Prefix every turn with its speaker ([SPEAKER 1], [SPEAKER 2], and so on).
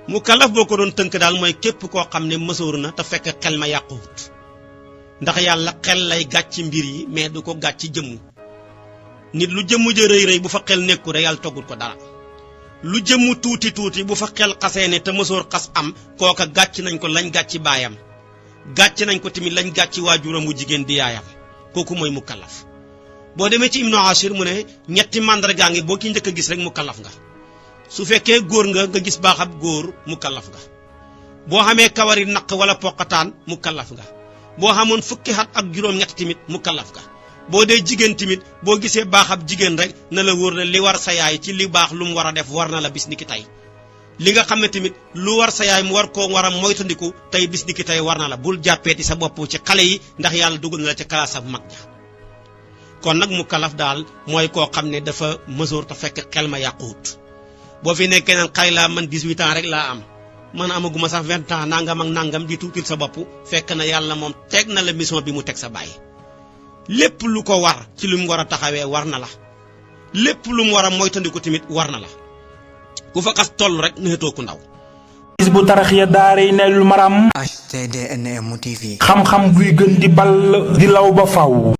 [SPEAKER 1] mukallaf boo ko doon tënk daal mooy képp koo xam ne mësoor na te fekk xel ma yàquwut ndax yàlla xel lay gàcc mbir yi mais du ko gàcc jëmm nit lu jëmm ja rëy rëy bu fa xel nekku rek yàlla toggut ko dara lu jëmm tuuti tuuti bu fa xel xasee ne te mësoor xas am kooka gàcc nañ ko lañ gàcc baayam gàcc nañ ko tamit lañ gàcc waajuram wu jigéen di yaayam kooku mooy mukallaf boo demee ci Ibnu Ashir mu ne ñetti màndargaa ngi boo ki njëkk a gis rek mukallaf nga su fekkee góor nga gis baaxab góor mukallaf nga boo xamee kawari naq wala poqataan mukallaf nga boo xamoon fukki at ak juróom-ñett tamit mukallaf nga boo dee jigéen tamit boo gisee baaxab jigéen rek na la wóor ne li war sa yaay ci li baax lu mu war a def war na la bis ni ki tey li nga xam ne tamit lu war sa yaay mu war koo war a moytandiku tey bis ni ki tey war na la bul jàppeeti sa bopp ci xale yi ndax yàlla dugal na la ca classe bu mag ja kon nag mukallaf daal mooy koo xam ne dafa mësoor te fekk xel ma yàquwut boo fi nekkee naan xale laa man 18 ans rek laa am man amaguma sax 20 ans nangam ak nangam di tuutil sa bopp fekk na yàlla moom teg na la mission bi mu teg sa baay lépp lu ko war ci lu mu war a taxawee war na la lépp lu mu war a moytandiku tamit war na la ku fa xas toll rek neetoo ku ndaw.
[SPEAKER 2] Hizbut Tarqiyyah daaray Naylul Maram.
[SPEAKER 3] HTDNM TV.
[SPEAKER 2] xam-xam buy gën di ball di law ba faw.